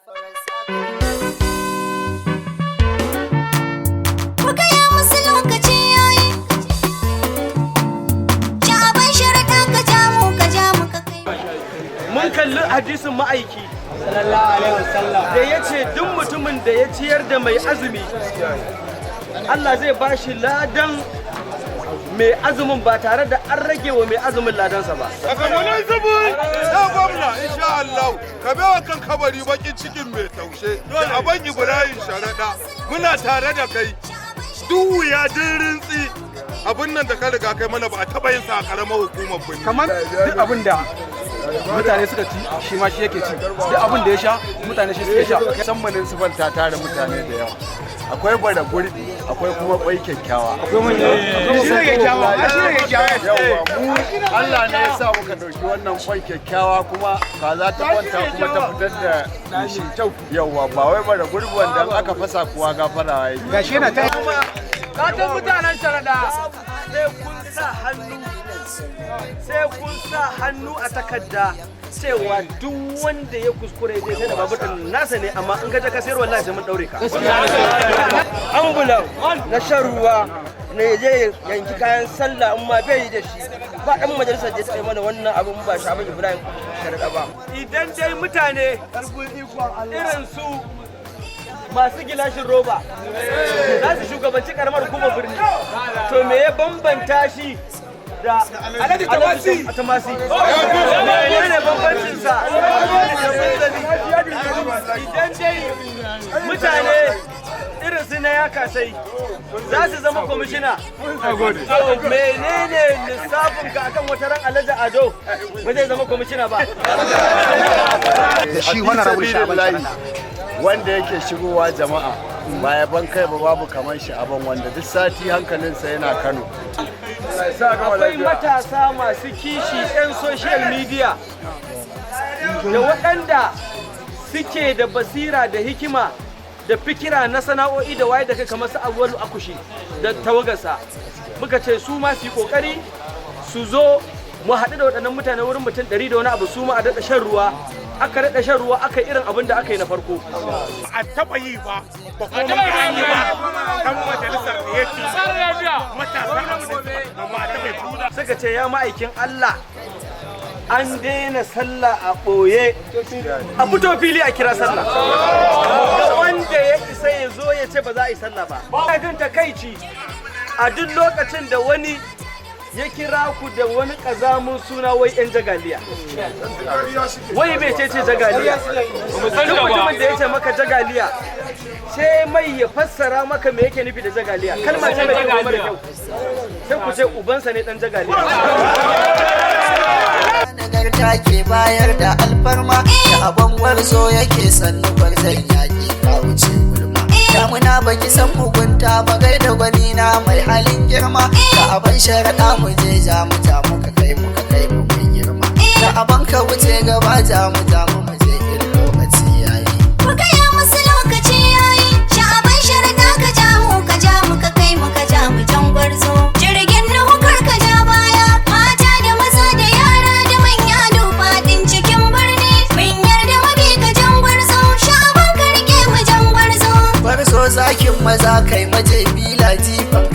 Ku gaya musu lokaci yayi. Sha'aban Sharaɗa, ka ja mu, ka ja mu, ka kai. Mun kalli hadisin ma'aiki da ya ce duk mutumin da ya ciyar da mai azumi, Allah zai ba shi ladan mai azumin ba tare da an rage wa mai azumin ladansa ba. Daga wani zubin ya gwamna, insha Allah ka baiwa kan kabari bakin cikin mai taushe da aban Ibrahim Sharaɗa. Muna tare da kai, duk wuya din rintsi, abin nan da ka riga kai mana ba a taɓa yin sa a ƙaramar hukumar birni. Kamar duk abin da mutane suka ci, shi ma shi yake ci. Duk abin da ya sha, mutane shi suke sha. Musamman municipal ta tare mutane da yawa. Akwai bara gurbi, akwai kuma kwai kyakkyawa. Shi ne kyakkyawa, shi ne kyakkyawa. Yawa, mu Allah ne ya sa muka dauki wannan kwai kyakkyawa, kuma kaza ta kwanta kuma ta fitar da shi kyau. Yawa, ba wai bara gurbi wanda in aka fasa kuwa gafara yake. Gashi yana ta Katon mutanen Sharaɗa, sai kun sa hannu, sai kun sa hannu a takarda cewa duk wanda ya kuskure zai sai da babur din nasa ne, amma in ka je ka sayar, wallahi sai mun daure ka. Ambulan na shan ruwa ne je yanki kayan sallah in ma bai yi da shi ba. Dan majalisar da ya mana wannan abin ba Sha'aban Ibrahim Sharaɗa ba. Idan dai mutane irin su masu gilashin roba za su shugabanci karamar hukumar birni, to me ya bambanta shi da Alhaji Tamasi? Tamasi, menene bambancin sa da Munzali? Idan dai mutane irin su na ya kasai za su zama kwamishina, to menene lissafin ka akan wata ran Alhaji Ado ba zai zama kwamishina ba? Da shi Honorable Sha'aban Sharaɗa. Wanda yake shigowa jama'a ba yaban kai ba, babu kamar shi aban wanda duk sati hankalinsa yana Kano. Akwai matasa masu kishi 'yan social media da waɗanda suke da basira da hikima da fikira na sana'o'i da waye da kai, kamar su Awwalu Akushi da tawagarsa. Muka ce su ma su yi kokari su zo mu haɗu da waɗannan mutane, wurin mutum 100 da wani abu, su ma a daɗa shan ruwa. Aka daɗa shan ruwa, aka yi irin abin da aka yi na farko. A taɓa yi ba, ba kuma mun ga an yi ba, dan majalisar da ya ci matasa a municipal ba a taɓa yi. Suka ce, "Ya ma'aikin Allah, an daina sallah a ɓoye, a fito fili a kira sallah, ga wanda ya isa ya zo ya ce ba za a yi sallah ba." Ina jin takaici a duk lokacin da wani ya kira ku da wani ƙazamin suna, wai 'yan jagaliya. Wai mece ce jagaliya? Duk mutumin da ya ce maka jagaliya, sai mai ya fassara maka me yake nufi da jagaliya. Kalma ce mai kyau ko mara kyau? Sai ku ce ubansa ne dan jagaliya. Nagarta ke bayar da alfarma da abon gwarzo yake sannu gwarzon yaƙi, ka wuce gulma. Damuna baki san mugunta ba, gaida gwani na mai halin girma da abon Sharaɗa. Mu je ja mu ja mu ka kai mu, ka kai mu mai girma da abon, ka wuce gaba, ja mu ja.